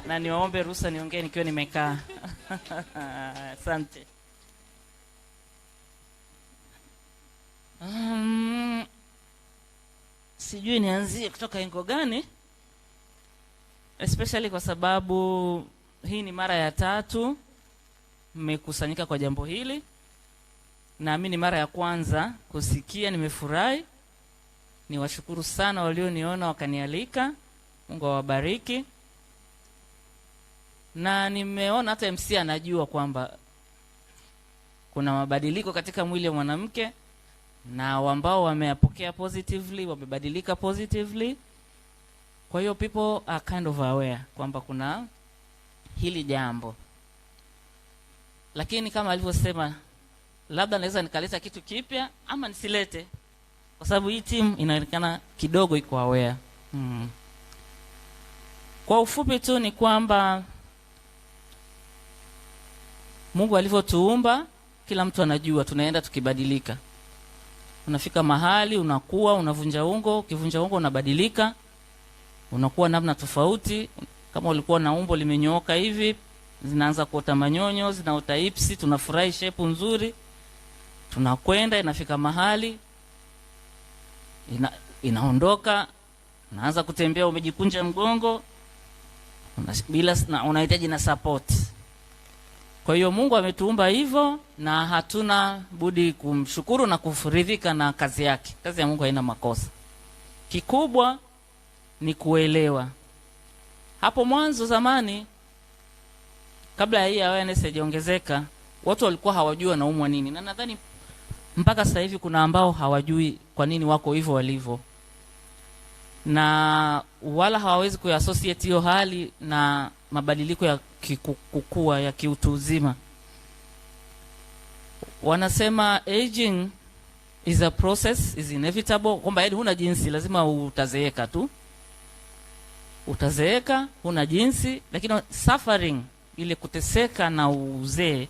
Na niwaombe ruhusa niongee nikiwa nimekaa. Asante. Sijui nianzie kutoka engo gani, especially kwa sababu hii ni mara ya tatu mmekusanyika kwa jambo hili, na mimi ni mara ya kwanza kusikia. Nimefurahi, niwashukuru sana walioniona wakanialika. Mungu awabariki. Na nimeona hata MC anajua kwamba kuna mabadiliko katika mwili wa mwanamke, na ambao wameyapokea positively, wamebadilika positively. Kwa hiyo people are kind of aware kwamba kuna hili jambo, lakini kama alivyosema, labda naweza nikaleta kitu kipya ama nisilete, kwa sababu hii team inaonekana kidogo iko aware. Kwa ufupi tu ni kwamba Mungu alivyotuumba, kila mtu anajua tunaenda tukibadilika. Unafika mahali unakuwa, unavunja ungo, ukivunja ungo unabadilika, unakuwa namna tofauti. Kama ulikuwa na umbo limenyooka hivi, zinaanza kuota manyonyo, zinaota hipsi, tunafurahi shape nzuri, tunakwenda, inafika mahali inaondoka, unaanza kutembea umejikunja mgongo, unahitaji na support. Kwa hiyo Mungu ametuumba hivyo na hatuna budi kumshukuru na kuridhika na kazi yake. Kazi ya Mungu haina makosa. Kikubwa ni kuelewa. Hapo mwanzo zamani, kabla ya hii awareness haijaongezeka, watu walikuwa hawajui wanaumwa nini, na nadhani mpaka sasa hivi kuna ambao hawajui kwa nini wako hivyo walivyo, na wala hawawezi kuassociate hiyo hali na mabadiliko ya kukua ya kiutu uzima. Wanasema aging is a process, is inevitable, kwamba yaani huna jinsi, lazima utazeeka tu, utazeeka, huna jinsi. Lakini suffering, ile kuteseka na uzee,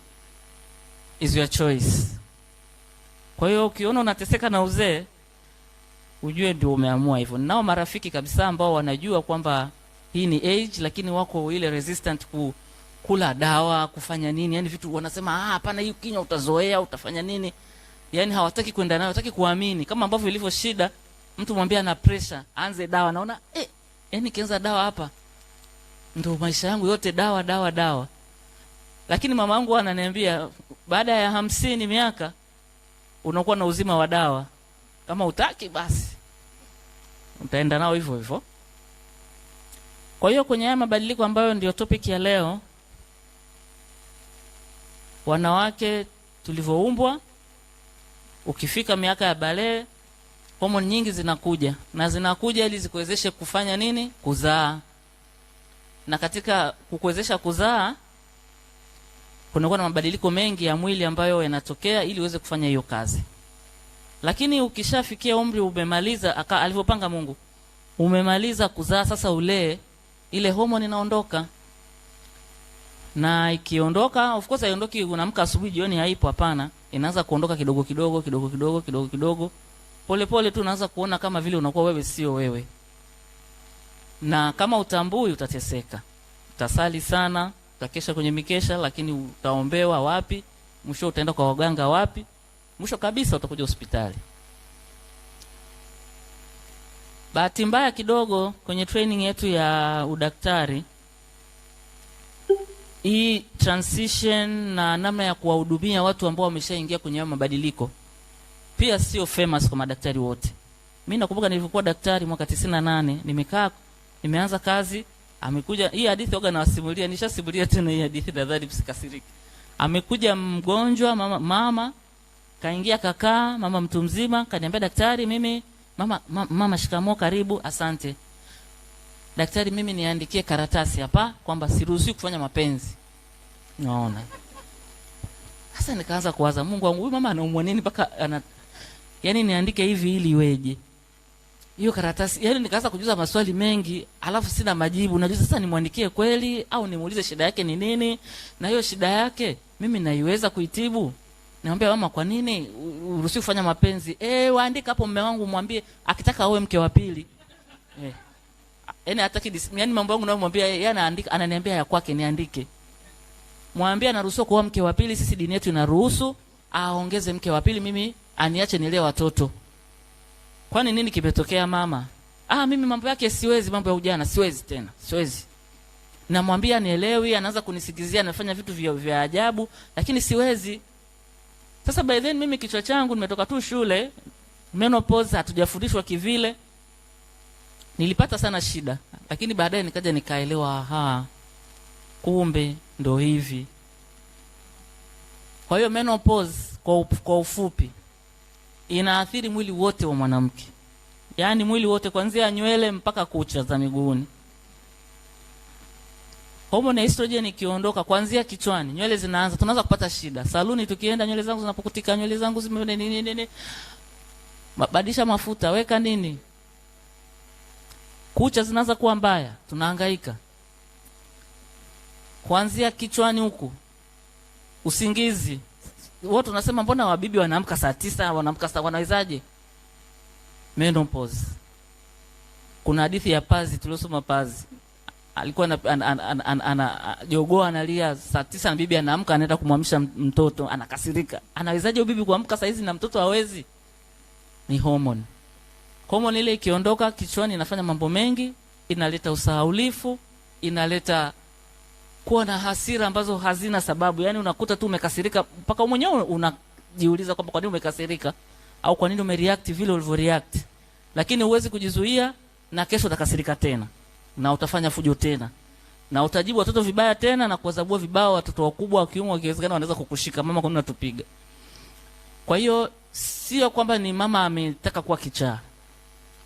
is your choice. Kwa hiyo ukiona unateseka na uzee, ujue ndio umeamua hivyo. Nao marafiki kabisa ambao wanajua kwamba hii ni age, lakini wako ile resistant kula dawa, kufanya nini, yani vitu wanasema, ah, hapana, hii kinywa utazoea, utafanya nini, yani hawataki kwenda nayo, hawataki kuamini. Kama ambavyo ilivyo shida, mtu mwambie ana pressure, aanze dawa, naona yani kianza dawa hapa ndio maisha yangu yote, dawa dawa dawa. Lakini mama yangu ananiambia baada ya 50 miaka unakuwa na uzima wa dawa, kama utaki basi utaenda nao hivyo hivyo. Kwa hiyo kwenye haya mabadiliko ambayo ndio topic ya leo, wanawake tulivyoumbwa, ukifika miaka ya balehe, homoni nyingi zinakuja, na zinakuja ili zikuwezeshe kufanya nini? Kuzaa. Na katika kukuwezesha kuzaa kunakuwa na mabadiliko mengi ya mwili ambayo yanatokea ili uweze kufanya hiyo kazi. Lakini ukishafikia umri umemaliza, alivyopanga Mungu, umemaliza kuzaa, sasa ulee, ile homoni inaondoka. Na ikiondoka, of course haiondoki unaamka asubuhi jioni haipo, hapana. Inaanza kuondoka kidogo kidogo kidogo kidogo kidogo kidogo, pole pole tu unaanza kuona kama vile unakuwa wewe sio wewe. Na kama utambui utateseka. Utasali sana, utakesha kwenye mikesha, lakini utaombewa wapi? Mwisho utaenda kwa waganga wapi? Mwisho kabisa utakuja hospitali. Bahati mbaya kidogo kwenye training yetu ya udaktari, hii transition na namna ya kuwahudumia watu ambao wameshaingia kwenye mabadiliko pia sio famous kwa madaktari wote. Mimi nakumbuka nilivyokuwa daktari mwaka 98, nimekaa nimeanza kazi, amekuja hii hadithi oga nawasimulia, nishasimulia tena hii hadithi, nadhani msikasirike. Amekuja mgonjwa mama kaingia kakaa, mama mtu mzima, kaniambia daktari, mimi mama, mama shikamoo, karibu, asante. Daktari, mimi niandikie karatasi hapa kwamba siruhusiwi kufanya mapenzi. Naona. Sasa nikaanza kuwaza, Mungu wangu, huyu mama anaumwa nini mpaka ana, yani niandike hivi ili iweje? Hiyo karatasi, yani nikaanza kujiuliza maswali mengi, alafu sina majibu. Najua sasa nimwandikie kweli au nimuulize shida yake ni nini? Na hiyo shida yake mimi naiweza kuitibu? Niambia mama, kwa nini uruhusiwi kufanya mapenzi? Waandika hapo mume wangu mwambie akitaka aoe mke wa pili. Yaani hataki, yaani mambo yangu ninayomwambia yeye anaandika, ananiambia ya kwake niandike. Mwambie anaruhusiwa kuoa mke wa pili, sisi dini yetu inaruhusu aongeze mke wa pili, mimi aniache nilee watoto. Kwani nini kimetokea mama? Ah, mimi mambo yake siwezi, mambo ya ujana siwezi tena, siwezi. Namwambia nielewi, anaanza kunisikizia, anafanya vitu vya ajabu, lakini siwezi. Sasa by then mimi kichwa changu nimetoka tu shule, menopause hatujafundishwa kivile. Nilipata sana shida, lakini baadaye nikaja nikaelewa, aha, kumbe ndo hivi. Kwa hiyo menopause kwa ufupi inaathiri mwili wote wa mwanamke, yaani mwili wote kuanzia nywele mpaka kucha za miguuni. Homoni ya estrogen ikiondoka kuanzia kichwani, nywele zinaanza, tunaanza kupata shida. Saluni tukienda, nywele zangu zinapokutika, nywele zangu zime nini nini, badilisha mafuta, weka nini, kucha zinaanza kuwa mbaya, tunahangaika. Kuanzia kichwani huku, usingizi wote tunasema mbona wabibi wanaamka saa 9, wanaamka saa, wanawezaje? Menopause. Kuna hadithi ya Pazi tuliosoma. Pazi alikuwa ana jogoo analia saa 9 na bibi anaamka anaenda kumwamsha mtoto, anakasirika. Anawezaje bibi kuamka saa hizi na mtoto hawezi? Ni hormone. Hormone ile ikiondoka kichwani inafanya mambo mengi, inaleta usahaulifu, inaleta kuwa na hasira ambazo hazina sababu. Yaani unakuta tu umekasirika mpaka mwenyewe unajiuliza kwamba kwa nini umekasirika au kwa nini umereact vile ulivyoreact. Lakini huwezi kujizuia, na kesho utakasirika tena na utafanya fujo tena na utajibu watoto vibaya tena na kuwazabua vibao watoto wakubwa wa kiume, wakiwezekana wanaweza kukushika, mama, kwa nini unatupiga? Kwa hiyo sio kwamba ni mama ametaka kuwa kichaa.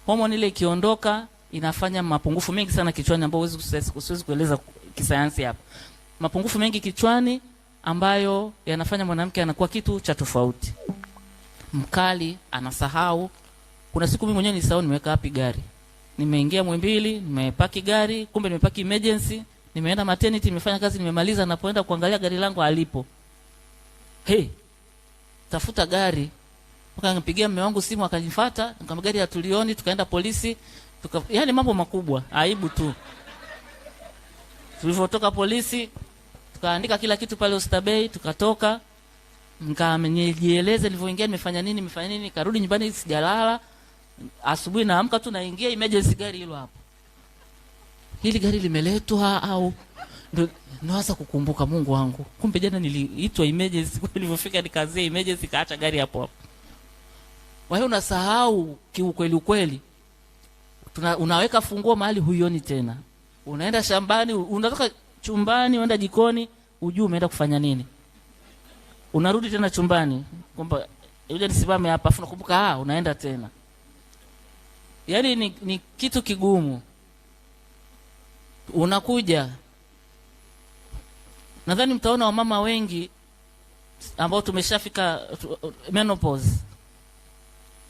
Homoni ile ikiondoka inafanya mapungufu mengi sana kichwani ambayo huwezi kueleza kisayansi hapa. Mapungufu mengi kichwani ambayo yanafanya mwanamke anakuwa kitu cha tofauti. Mkali, anasahau. Kuna siku mimi mwenyewe nilisahau nimeweka wapi gari. Nimeingia Muhimbili, nimepaki gari, kumbe nimepaki emergency, nimeenda maternity, nimefanya kazi, nimemaliza, napoenda kuangalia gari langu halipo. Hey, tafuta gari. Mpaka nipigia mume wangu simu akanifuata, nikamwambia gari hatulioni, tukaenda polisi, yani mambo makubwa, aibu tu. Tulivyotoka polisi, tukaandika kila kitu pale Oysterbay, tukatoka, nikajieleza nilivyoingia, nimefanya nini, nimefanya nini, karudi nyumbani sijalala. Asubuhi naamka tu naingia emergency, gari hilo hapo. Hili gari limeletwa au ndo naanza kukumbuka, Mungu wangu, kumbe jana niliitwa emergency. Nilivyofika nikazia emergency, kaacha gari hapo hapo. Kwa hiyo unasahau kiukweli ukweli. Unaweka funguo mahali huioni tena. Unaenda shambani, unatoka chumbani, unaenda jikoni, hujui umeenda kufanya nini. Unarudi tena chumbani kwamba yule nisimame hapa, afu nakumbuka unaenda tena. Yaani ni kitu kigumu. Unakuja, nadhani mtaona wamama wengi ambao tumeshafika menopause,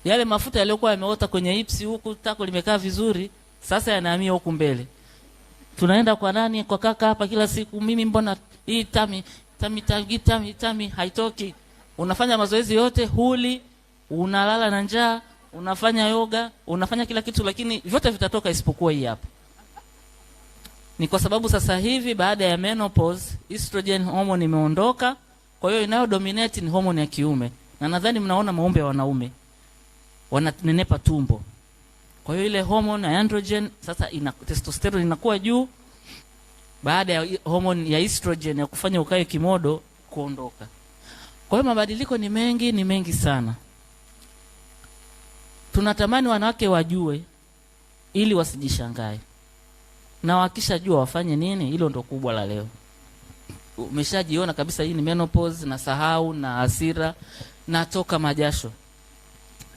yale mafuta yaliyokuwa yameota kwenye hips huku, tako limekaa vizuri, sasa yanahamia huku mbele. Tunaenda kwa nani? Kwa kaka hapa kila siku, mimi mbona hii tummy, tummy, tummy, tummy, tummy haitoki. Unafanya mazoezi yote, huli, unalala na njaa, unafanya yoga, unafanya kila kitu, lakini vyote vitatoka isipokuwa hii hapa. Ni kwa sababu sasa hivi baada ya menopause estrogen hormone imeondoka, kwa hiyo inayo dominate ni hormone ya kiume. Na nadhani mnaona maumbe ya wanaume wananenepa tumbo. Kwa hiyo ile hormone ya androgen sasa ina testosterone inakuwa juu baada ya hormone ya estrogen ya kufanya ukae kimodo kuondoka. Kwa hiyo mabadiliko ni mengi, ni mengi sana. Tunatamani wanawake wajue ili wasijishangae. Na wakishajua wafanye nini? Hilo ndo kubwa la leo. Umeshajiona kabisa hii ni menopause, na sahau na hasira, natoka majasho.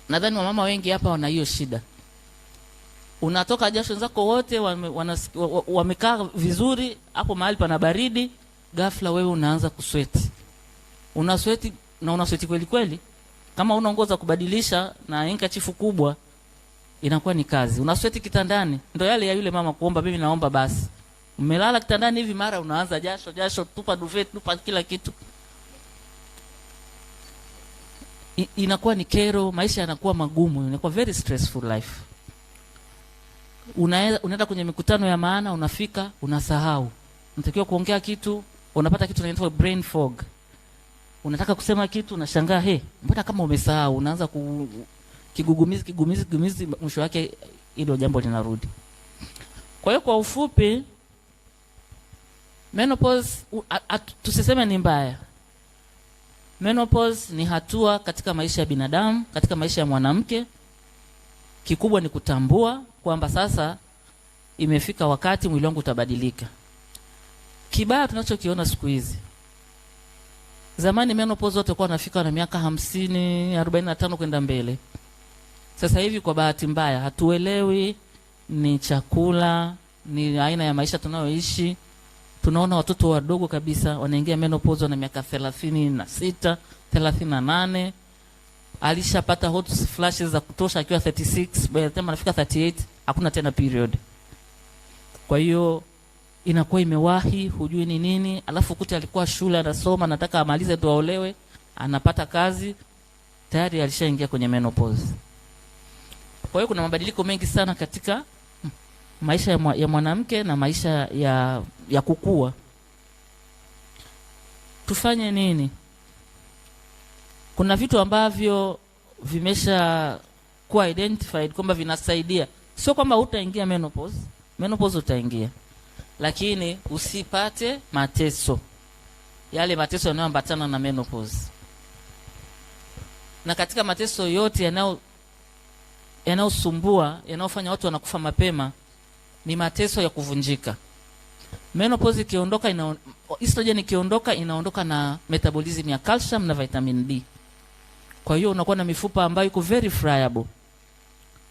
Nadhani wamama wengi hapa wana hiyo shida. Unatoka jasho, wenzako wote wamekaa vizuri hapo mahali pana baridi, ghafla wewe unaanza kusweti. Unasweti na unasweti kweli kweli. Kama una nguo za kubadilisha na handkerchief kubwa inakuwa ni kazi. Unasweti kitandani, ndo yale ya yule mama kuomba, mimi naomba basi. Umelala kitandani hivi, mara unaanza jasho jasho, tupa duvet, tupa kila kitu. Inakuwa ni kero, maisha yanakuwa magumu, inakuwa very stressful life. Unaenda kwenye mikutano ya maana, unafika unasahau. Unatakiwa kuongea kitu, unapata kitu kinaitwa brain fog. Unataka kusema kitu, unashangaa, he, mbona kama umesahau? Unaanza ku kigugumizi kigugumizi kigugumizi, mwisho wake hilo jambo linarudi. Kwa hiyo kwa ufupi, menopause tusiseme ni mbaya. Menopause ni hatua katika maisha ya binadamu, katika maisha ya mwanamke. Kikubwa ni kutambua kwamba sasa imefika wakati mwili wangu utabadilika. Kibaya tunachokiona siku hizi, zamani menopause wote walikuwa wanafika na miaka 50, 45 kwenda mbele. Sasa hivi kwa bahati mbaya hatuelewi ni chakula, ni aina ya maisha tunayoishi. Tunaona watoto wadogo kabisa wanaingia menopause na miaka 36, 38, alishapata hot flashes za kutosha akiwa 36, by the time anafika 38 hakuna tena period. Kwa hiyo inakuwa imewahi, hujui ni nini, alafu kuti alikuwa shule anasoma, anataka amalize ndo aolewe, anapata kazi tayari alishaingia kwenye menopause. Kwa hiyo kuna mabadiliko mengi sana katika maisha ya mwanamke na maisha ya kukua. Tufanye nini? Kuna vitu ambavyo vimesha kuwa identified kwamba vinasaidia. Sio kwamba utaingia menopause, menopause utaingia, lakini usipate mateso yale mateso yanayoambatana na menopause. Na katika mateso yote yanayosumbua, yanayofanya watu wanakufa mapema ni mateso ya kuvunjika. Menopause ikiondoka, estrogen ikiondoka, inaondoka na metabolism ya calcium na vitamin D. Kwa hiyo unakuwa na mifupa ambayo iko very friable.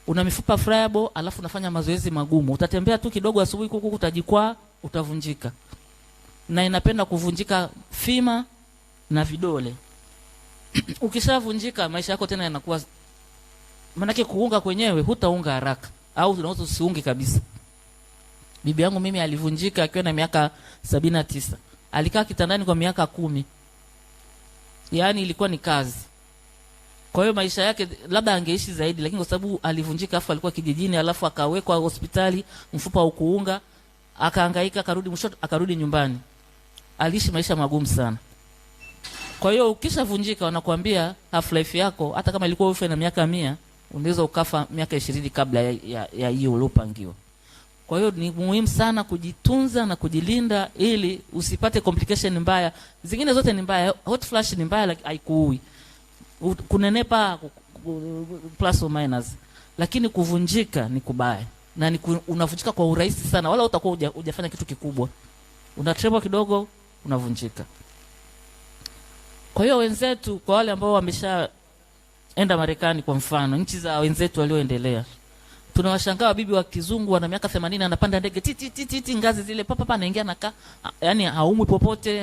Una mifupa friable, alafu unafanya mazoezi magumu. Utatembea tu kidogo asubuhi kuku utajikwaa, utavunjika. Na inapenda kuvunjika femur na vidole. Ukishavunjika maisha yako tena yanakuwa, manake kuunga kwenyewe hutaunga haraka au unaweza usiunge kabisa. Bibi yangu mimi alivunjika akiwa na miaka 79. Alikaa kitandani kwa miaka 10. Yaani ilikuwa ni kazi. Kwa hiyo maisha yake labda angeishi zaidi, lakini kwa sababu alivunjika afu alikuwa kijijini, alafu akawekwa hospitali, mfupa haukuunga, akahangaika, akarudi mwisho akarudi nyumbani. Aliishi maisha magumu sana. Kwa hiyo ukishavunjika wanakuambia half life yako hata kama ilikuwa ufe na miaka 100, unaweza ukafa miaka 20 kabla ya hiyo uliopangiwa. Kwa hiyo ni muhimu sana kujitunza na kujilinda ili usipate complication mbaya. Zingine zote ni mbaya, hot flash ni mbaya lakini haikuui. Kunenepa plus or minus. Lakini kuvunjika ni kubaya. Na unavunjika kwa urahisi sana, wala utakuwa hujafanya kitu kikubwa. Unatremwa kidogo, unavunjika. Kwa hiyo wenzetu, kwa wale ambao wameshaenda Marekani kwa mfano, nchi za wenzetu walioendelea, tunawashangaa wabibi wa kizungu wana miaka 80 anapanda ndege ti ti ti ti, ti ngazi zile papa papa anaingia nakaa, yani haumwi popote,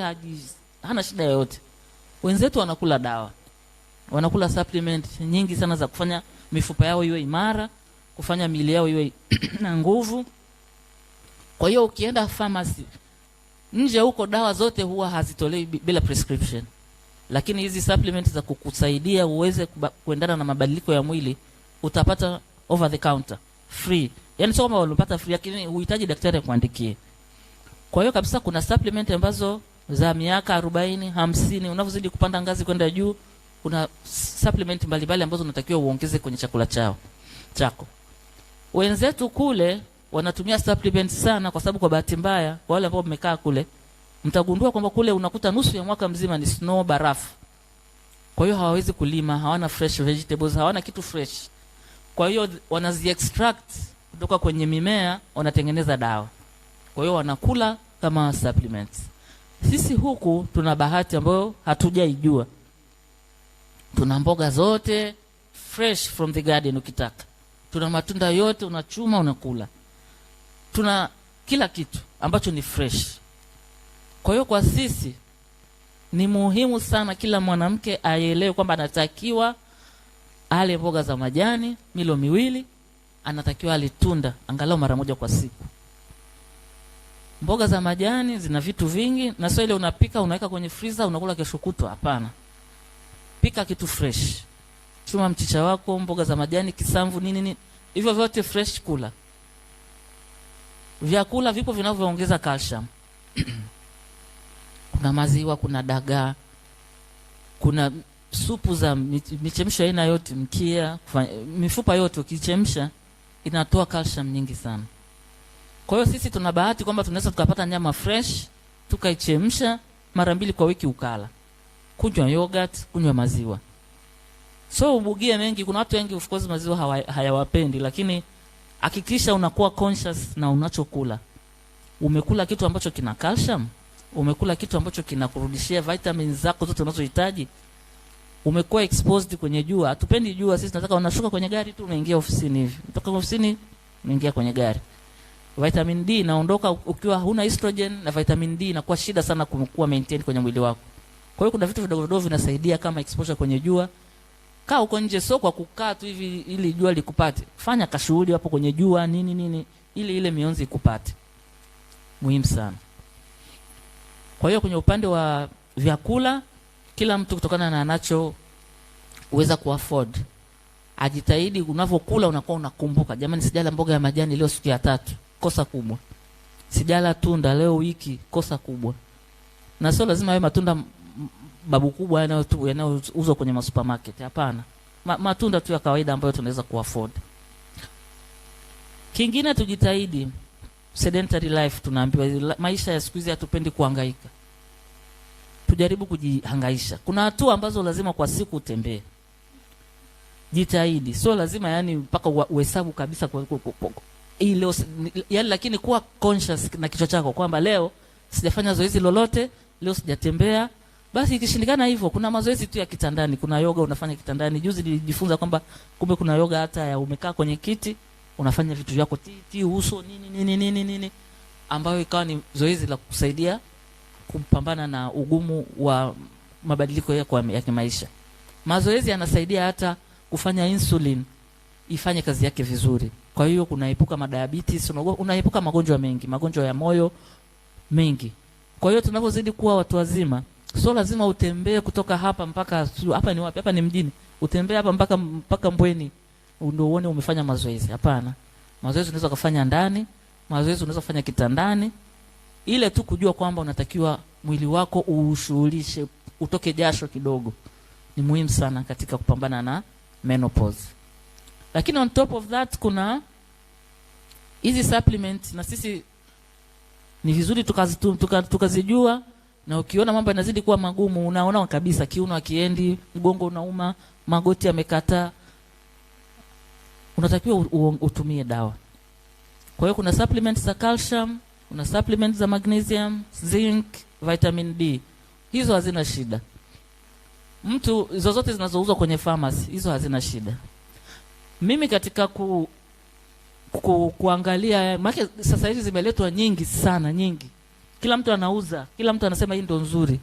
hana shida yoyote. Wenzetu wanakula dawa, wanakula supplement nyingi sana za kufanya mifupa yao iwe imara, kufanya miili yao iwe na nguvu. Kwa hiyo ukienda pharmacy nje huko, dawa zote huwa hazitolewi bila prescription, lakini hizi supplement za kukusaidia uweze kuendana na mabadiliko ya mwili utapata over the counter free. Yani sio kama unapata free, lakini huhitaji daktari akuandikie. Kwa hiyo kabisa kuna supplement ambazo za miaka 40, 50, unavyozidi kupanda ngazi kwenda juu, kuna supplement mbalimbali ambazo unatakiwa uongeze kwenye chakula chako. Wenzetu kule wanatumia supplement sana, kwa sababu kwa bahati mbaya, kwa wale ambao mmekaa kule, mtagundua kwamba kule unakuta nusu ya mwaka mzima ni snow, barafu. Kwa hiyo hawawezi kulima, hawana fresh vegetables, hawana kitu fresh. Kwa hiyo wanazi extract kutoka kwenye mimea, wanatengeneza dawa. Kwa hiyo wanakula kama supplements. Sisi huku tuna bahati ambayo hatujaijua. Tuna mboga zote fresh from the garden ukitaka. Tuna matunda yote, unachuma unakula. Tuna kila kitu ambacho ni fresh. Kwa hiyo kwa sisi ni muhimu sana kila mwanamke aelewe kwamba anatakiwa ale mboga za majani milo miwili, anatakiwa ale tunda angalau mara moja kwa siku. Mboga za majani zina vitu vingi, na sio ile unapika unaweka kwenye freezer unakula kesho kutwa. Hapana, pika kitu fresh. Chuma mchicha wako, mboga za majani, kisamvu, nini nini, hivyo vyote fresh kula. Vyakula vipo vinavyoongeza calcium. Kuna maziwa, kuna dagaa, kuna supu za michemsho aina yote, mkia, mifupa yote ukichemsha inatoa calcium nyingi sana. Kwa hiyo sisi tuna bahati kwamba tunaweza tukapata nyama fresh tukaichemsha mara mbili kwa wiki ukala. Kunywa yogurt, kunywa maziwa. So ubugie mengi, kuna watu wengi of course maziwa hayawapendi, lakini hakikisha unakuwa conscious na unachokula. Umekula kitu ambacho kina calcium, umekula kitu ambacho kinakurudishia vitamins zako zote unazohitaji. Umekuwa exposed kwenye jua. Hatupendi jua sisi, tunataka unashuka kwenye gari tu unaingia ofisini hivi. Kutoka ofisini unaingia kwenye gari. Vitamin D inaondoka ukiwa huna estrogen, na vitamin D inakuwa shida sana kuwa maintain kwenye mwili wako. Kwa hiyo kuna vitu vidogo vidogo vinasaidia kama exposure kwenye jua. Kaa huko nje, sio kwa kukaa tu hivi ili jua likupate. Fanya kashughuli hapo kwenye jua nini nini ili ile mionzi ikupate. Muhimu sana. Kwa hiyo kwenye upande wa vyakula, kila mtu kutokana na anacho uweza kuafford ajitahidi. Unavyokula unakuwa unakumbuka, jamani, sijala mboga ya majani leo siku ya tatu, kosa kubwa. Sijala tunda leo wiki, kosa kubwa. Na sio lazima yawe matunda babu kubwa yanayouzwa kwenye masupermarket, hapana. Matunda tu ya kawaida ambayo tunaweza kuafford. Kingine tujitahidi, sedentary life tunaambiwa, maisha ya siku hizi hatupendi kuhangaika. Tujaribu kujihangaisha. Kuna hatua ambazo lazima kwa siku utembee. Jitahidi, sio lazima yani mpaka uhesabu kabisa kwa hii leo yani, lakini kuwa conscious na kichwa chako kwamba leo sijafanya zoezi lolote, leo sijatembea. Basi ikishindikana hivyo, kuna mazoezi tu ya kitandani, kuna yoga unafanya kitandani. Juzi nilijifunza kwamba kumbe kuna yoga hata ya umekaa kwenye kiti unafanya vitu vyako ti ti uso nini nini nini nini, ambayo ikawa ni zoezi la kusaidia kupambana na ugumu wa mabadiliko ya kimaisha. Mazoezi yanasaidia hata kufanya insulin ifanye kazi yake vizuri. Kwa hiyo kunaepuka madiabetes, unaepuka magonjwa mengi, magonjwa ya moyo mengi. Kwa hiyo tunapozidi kuwa watu wazima, sio lazima utembee kutoka hapa mpaka hapa ni wapi? Hapa ni mjini. Utembee hapa mpaka Mbweni ndio uone umefanya mazoezi. Hapana. Mazoezi unaweza kufanya ndani, mazoezi unaweza kufanya kitandani. Ile tu kujua kwamba unatakiwa mwili wako uushughulishe, utoke jasho kidogo, ni muhimu sana katika kupambana na menopause. Lakini on top of that kuna hizi supplement, na sisi ni vizuri tukazijua, na ukiona mambo yanazidi kuwa magumu, unaona kabisa kiuno hakiendi, mgongo unauma, magoti yamekataa, unatakiwa utumie dawa. Kwa hiyo kuna supplements za calcium, kuna supplements za magnesium, zinc, vitamin D. Hizo hazina shida. Mtu zozote zinazouzwa kwenye pharmacy, hizo hazina shida. Mimi katika kuangalia, maana sasa hizi zimeletwa nyingi sana, nyingi. Kila mtu anauza, kila mtu anasema hii ndo nzuri.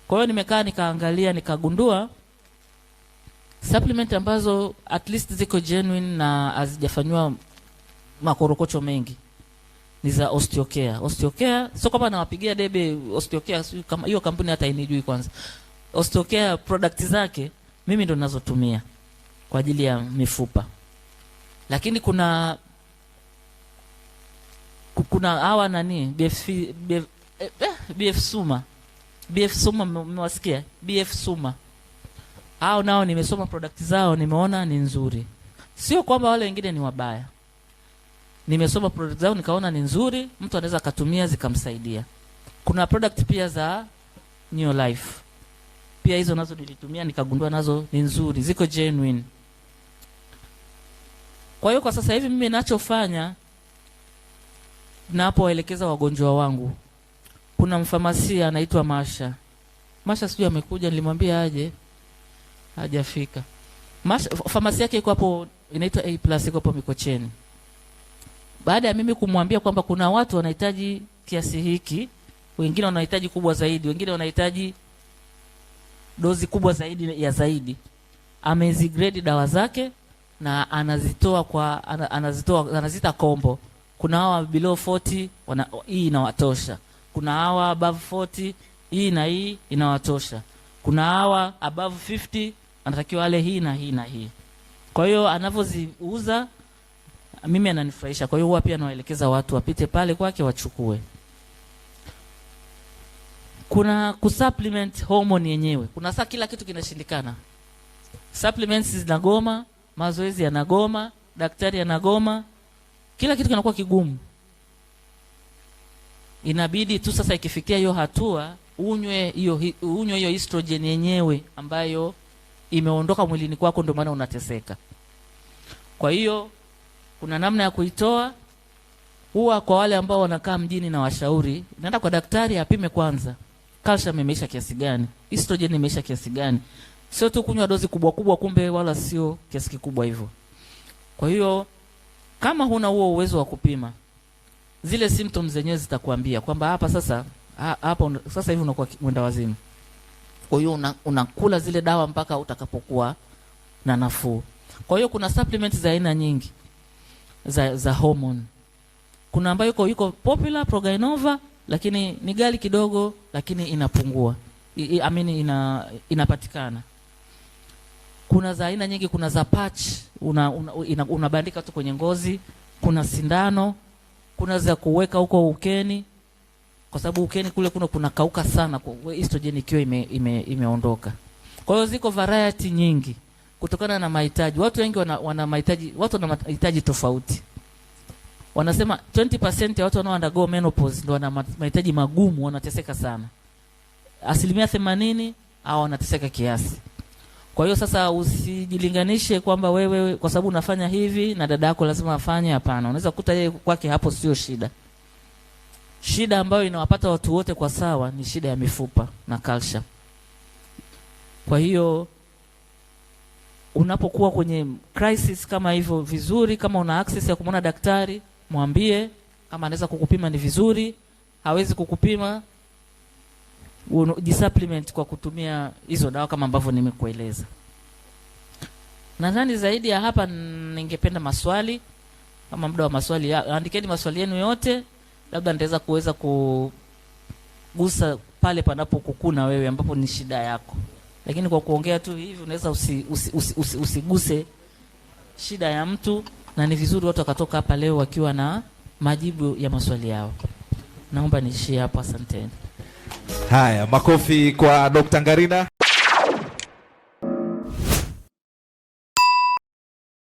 Kwa hiyo nimekaa nikaangalia, nikagundua supplement ambazo at least ziko genuine na hazijafanywa makorokocho mengi ni za Osteocare. Osteocare sio kwamba nawapigia debe Osteocare, sio kama hiyo kampuni hata inijui kwanza. Osteocare product zake mimi ndo ninazotumia kwa ajili ya mifupa. Lakini kuna hawa nani BF, BF, BF Suma. BF Suma mmewasikia? BF Suma. Hao nao nimesoma product zao, nimeona ni nzuri. Sio kwamba wale wengine ni wabaya. Nimesoma product zao nikaona ni nzuri, mtu anaweza akatumia zikamsaidia. Kuna product pia za New Life. Pia hizo nazo nilitumia nikagundua nazo ni nzuri, ziko genuine. Kwa hiyo kwa sasa hivi mimi ninachofanya, napowaelekeza wagonjwa wangu, kuna mfamasia anaitwa Masha. Masha sijui amekuja, nilimwambia aje, hajafika. Masha, famasi yake iko hapo, inaitwa A plus, iko hapo Mikocheni. Baada ya mimi kumwambia kwamba kuna watu wanahitaji kiasi hiki, wengine wanahitaji kubwa zaidi, wengine wanahitaji dozi kubwa zaidi ya zaidi, amezigrade dawa zake na anazitoa kwa anazitoa, anazita combo. Kuna hawa below 40 wana, hii inawatosha. Kuna hawa above 40 hii na hii inawatosha. Kuna hawa above 50 anatakiwa wale hii na hii na hii. Kwa hiyo anavyoziuza Mimi ananifurahisha, kwa hiyo huwa pia nawaelekeza watu wapite pale kwake wachukue. Kuna kusupplement hormone yenyewe. Kuna saa kila kitu kinashindikana, supplements zinagoma, mazoezi yanagoma, daktari yanagoma, kila kitu kinakuwa kigumu. Inabidi tu sasa ikifikia hiyo hatua unywe hiyo estrogen yenyewe ambayo imeondoka mwilini kwako, ndio maana unateseka. Kwa hiyo kuna namna ya kuitoa. Huwa kwa wale ambao wanakaa mjini na washauri, naenda kwa daktari apime kwanza calcium imeisha kiasi gani, estrogen imeisha kiasi gani. Sio tu kunywa dozi kubwa kubwa, kumbe wala sio kiasi kikubwa hivyo. Kwa hiyo kama huna huo uwezo wa kupima, zile symptoms zenyewe zitakwambia kwamba hapa sasa, hapa sasa hivi unakuwa mwenda wazimu. Kwa hiyo unakula zile dawa mpaka utakapokuwa na nafuu. Kwa hiyo kuna supplements za aina nyingi za hormone. Kuna ambayo iko popular Progynova, lakini ni ghali kidogo, lakini inapungua. I mean inapatikana. Kuna za aina nyingi, kuna za patch unabandika tu kwenye ngozi, kuna sindano, kuna za kuweka huko ukeni, kwa sababu ukeni kule kuna kauka sana kwa estrogen ikiwa imeondoka. Kwa hiyo ziko variety nyingi kutokana na mahitaji. Watu wengi wana mahitaji, watu wana mahitaji tofauti. Wanasema 20% ya watu wanao undergo menopause ndio wana mahitaji magumu, wanateseka sana. 80% au wanateseka kiasi. Kwa hiyo sasa usijilinganishe kwamba wewe kwa sababu unafanya hivi na dada yako lazima afanye. Hapana, unaweza kukuta yeye kwake hapo sio shida. Shida ambayo inawapata watu wote kwa sawa ni shida ya mifupa na calcium. Kwa hiyo unapokuwa kwenye crisis kama hivyo, vizuri kama una access ya kumwona daktari, mwambie. Kama anaweza kukupima ni vizuri, hawezi kukupima jisupplement kwa kutumia hizo dawa kama ambavyo nimekueleza. Nadhani zaidi ya hapa ningependa maswali, kama muda wa maswali, andikeni maswali yenu yote, labda nitaweza kuweza kugusa pale panapokukuna wewe ambapo ni shida yako, lakini kwa kuongea tu hivi unaweza usiguse shida ya mtu, na ni vizuri watu wakatoka hapa leo wakiwa na majibu ya maswali yao. Naomba niishie hapo, asanteni. Haya, makofi kwa Dr. Ngarina.